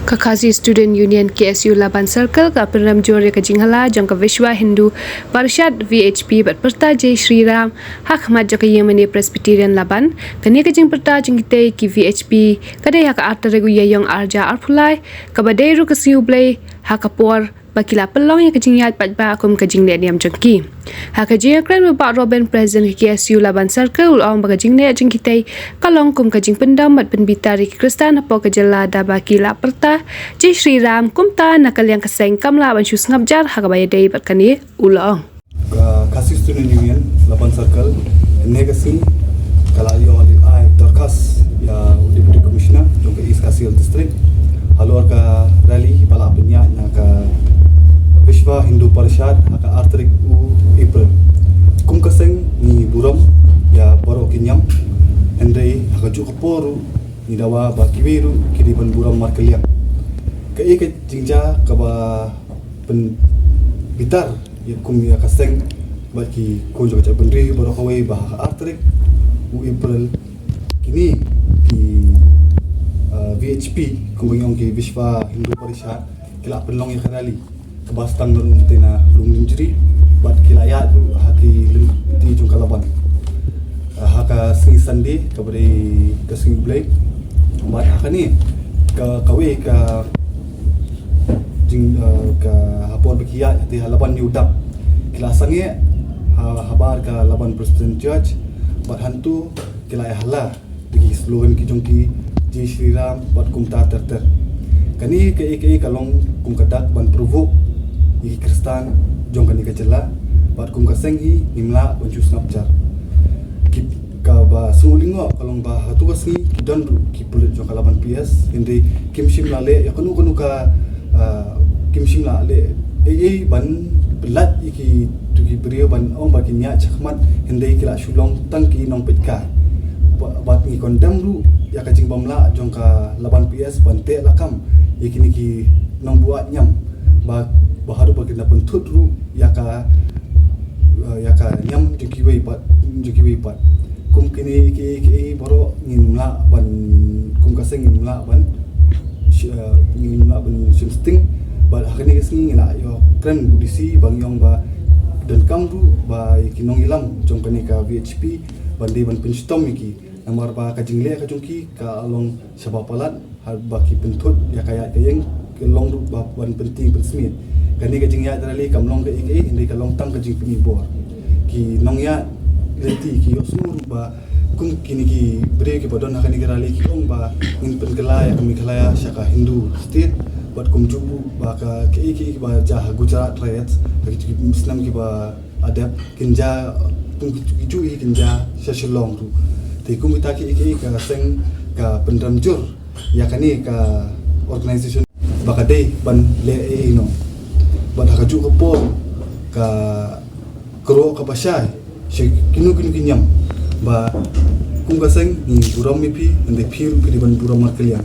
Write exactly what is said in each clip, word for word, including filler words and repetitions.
Ka Khasi Student Union K S U Laban Circle ka pynrem jur ïa ka jinghala jong ka Vishwa Hindu Parishad V H P bad pyrta Jai Shri Ram ha khmat jong ka Ïingmane Presbyterian Laban. Kane ka jingpyrta jong kitei ki V H P ka dei ha ka ar tarik u Ïaïong arhajar arphew lai, kaba dei ruh ka sngi U Blei ha ka por ba ki la pynlong ïa ka jingïaid paidbah kum ka jingleh niam jong ki. Ha ka jingïakren u Bah Robin, President ka K S U Laban Circle, u la ong ba ka jingleh jong kitei ka long kum ka jingpyndam bad pynbitar ïa ki Khristan hapoh ka jylla, da ba ki la pyrta Jai Shri Ram, kumta na ka liang ka seng kam lah ban shu sngap jar ha kaba ïadei bad kane, u la ong. Ka Khasi Student Union Laban Circle, ne ka sngi ka la ïoh leit ai dorkhas ïa u Deputy Commissioner jong ka East Khasi Hills District halor ka rally ba la pynïaid na ka Vishwa Hindu Parishad ha ka ar tarik u April. Kum ka seng ngi burom ïa baroh ki niam, hynrei ha kajuh ka por ruh ngi dawa ba kiwei ruh ki dei ban burom markylliang. Kaei ka jingjia kaba pynbitar ïa kum ïa ka seng bad ki khun jong ka jaitbynriew baroh kawei ba ha ka ar tarik u April kine ki, uh, V H P, kum ba ngi ong ki Vishwa Hindu Parishad, ki la pynlong ïa ka rally kaba sdang na Lum Tena, Lum Linjri, bad ki la ïaid ruh ha ki lynti jong ka Laban. Uh, ha ka sngi Sunday kaba dei ka sngi U Blei. Bad ha kane ka, kawei ka jing, uh, ka ha por ba ki ïaid te ha Laban New Dap, ki la sangeh ha, habar ka Laban Presbyterian Church, bad hangto ki la ïahala da ki slogan ki jong ki, Jai Shri Ram bad kumta ter ter. Kane kaei kaei ka long kum ka dak ban provoke ïa ki Khristan jong kane ka jylla, bad kum ka seng hi ngim lah ban shu sngap jar. Ki, kaba sngewlyngngoh ka long ba ha tu ka sngi ki don ruh ki pulit jong ka Laban P S, hynrei kim shym la leh ïa kano kano ka, ah, kim shym la leh ei ei ban pyllait ïa ki, tu ki briew ban ong ba kin ïaid shakhmat, hynrei ki la shu long tang ki nongpeitkai. Ba, bad ngi condemn ruh ïa ka jingbymlah jong ka Laban P S ban teh lakam ïa kine ki nongbuaid niam, ba, ba haduh ba kin da pynthut ruh ïa ka, eh, ïa ka niam jong kiwei pat, jong kiwei pat. Kum kine kiei kiei baroh ngim lah ban, kum ka seng ngim lah ban, shi-, eh, ngim lah ban shim sting. Bad ha kane ka sngi ngi la ïoh kren u D C ba ngi ong ba donkam ruh ba ïa ki nongïalam jong kane ka V H P ban dei ban pynshitom ïa ki. Namar ba ka jingleh ka jong ki ka long shaba palat, ha ba ki pynthut ïa ka ïaid ka ïeng, ki long ruh ba ban pyntieng pynsmiej. Kane ka jingïaid rally kam long kaei kaei, hynrei ka long tang ka jingpynbor. Ki nongïaid lynti ki ïohsngew ruh ba kum kine ki briew kiba don ha kane ka rally ki ong ba ngin pynkylla ïa ka Meghalaya sha ka Hindu state, bad kumjuh ruh ba ka kaei kaei kiba jia ha Gujarat riots, ha ki, ki snem kiba la dep, kin jia, kum ki, ki juh hi kin jia sha Shillong ruh. Te kum kita kiei kiei ka seng ka pynrem jur ïa kane ka organization ba ka dei ban leh ei ei noh. Bad ha kajuh ka por ka kyrwoh kaba shai sha kino kino ki niam ba kum ka seng ngi burom ïa phi, hynrei phi ruh phi dei ban burom markylliang.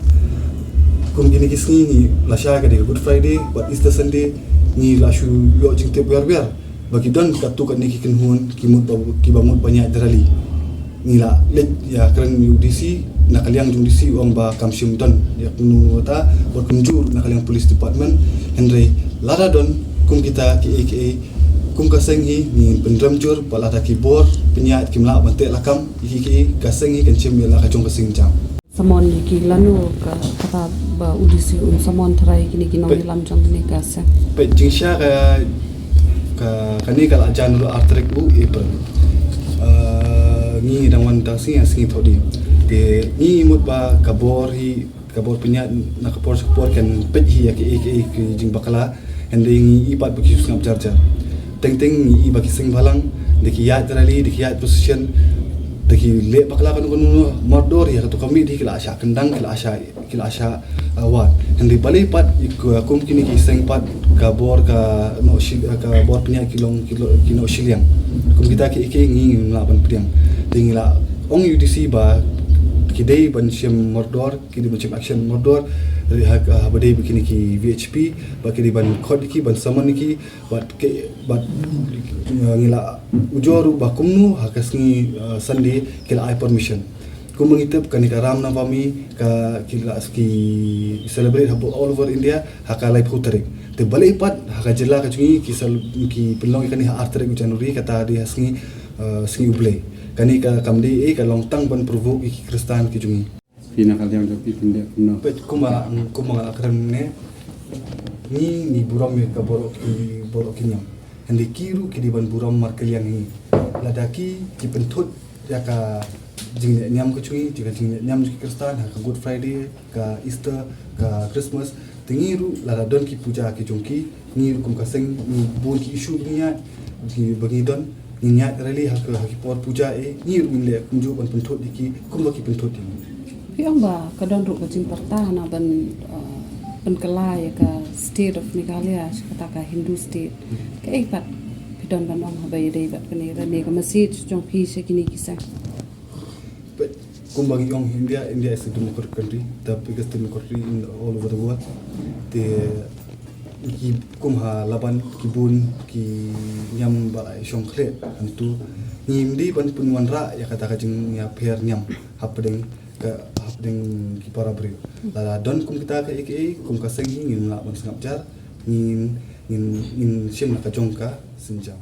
Kum kine ki sngi ngi la shai ka dei ka Good Friday bad Easter Sunday, ngi la shu ïoh jingtip wer wer ba ki don katto katne ki kynhun ki mut ba, kiba mut ban ïaid rally. Ngi la leit ïakren ïa u D C, na ka liang jong u D C u ong ba kam shym don ïa kano kata, bad kumjuh na ka liang police department. Hynrei lada don kum kita kiei kiei, kum ka seng hi ngin pynrem jur, bad lada ki bor pynïaid kim lah ban teh lakam ïa kiei kiei, ka seng hi kan shim ïa la ka jong ka seng jam. Summon ïa ki lano ka, kata ba u D C un summon tharai kine ki nongïalam jong kane ka seng? Peit, jingshisha ka, ka, kane ka la jan ruh ar tarik u April. Ah, ngi dang wan tang sngi, sngi Thohdieng. Te ngi mut ba ka bor hi, ka bor pynïaid na ka por sha ka por kan peit hi ïa kiei kiei ki jingbakla. Hynrei ngi i pat ba ki shu sngap jar jar. Teng teng ngi i ba ki seng bhalang da ki ïaid rally, da ki ïaid procession, da ki leh bakla kano kano mardor, ïa kato ka miet hi ki la shah kyndang, ki la shah, ki la shah, uh, wad. Hynrei balei pat ïa ka, kum kine ki seng pat ka bor ka noh shi-, ka bor pynïaid ki long, ki lo-, ki noh shiliang. Kum kita kiei kiei ngi ngim lah ban pdiang. Te ngi la ong ïa u D C ba ki dei ban shim mardor, ki dei ban shim action mardor, hynrei ha, ha ba dei ba kine ki V H P ba ki dei ban khot ïa ki, ban summon ïa ki, bad ki, bad, uh, ngi la ujor ruh ba kumno ha ka sngi, uh, Sunday ki la ai permission. Kum ngi tip kane ka Ram Navami ka ki la ki celebrate ha all over India ha ka laiphew tarik. Te balei pat ha ka jylla ka jong ngi ki sel ki pynlong ïa kane ha ar tarik u January, kata dei ha sngi, eh, sngi U Blei. Kane ka kam dei, eh, ka long tang ban provoke ïa ki Khristan ki jong ngi. Phi na ka liang jong phi phin dei kumno? Peit kumba, kumba nga la kren ne, ngi, ngi burom ïa ka baroh ki, baroh ki niam. Hynrei ki ruh ki dei ban burom markylliang ïa ngi. Lada ki, ki pynthut ïa ka jingniam ka jong ngi, ïa ka jingniam jong ki Khristan, ha ka Good Friday, ka Easter, ka Christmas. Te ngi ruh lada don ki puja ki jong ki, ngi ruh kum ka seng, ngi bun ki issue ba ngi ïaid, ki ba ngi don, ngi ïaid rally ha ka, ha ki por puja, eh, ngi ruh ngin leh kumjuh ban pynthut ïa ki, kumba ki pynthut ïa ngi. Phi ong ba ka don ruh ka jingpyrta na ban, uh, pynkylla ïa ka state of Meghalaya sha kata ka Hindu state. Kaei pat phi don ban ong haba ïadei bad kane, kane ka message jong phi sha kine ki seng? But kumba ngi ong, India, India is a democratic country, the biggest democracy in all over the world. Te ki kum ha Laban ki bun ki niam ba la shong khleh, hangtu ngim dei ban pynwanrah ïa kata ka jingïapher niam hapdeng ka, hapdeng ki para briew. Lada don kum kita kaei kaei, kum ka seng hi ngin lah ban sngap jar, ngin, ngin, ngin shim na ka jong ka sienjam.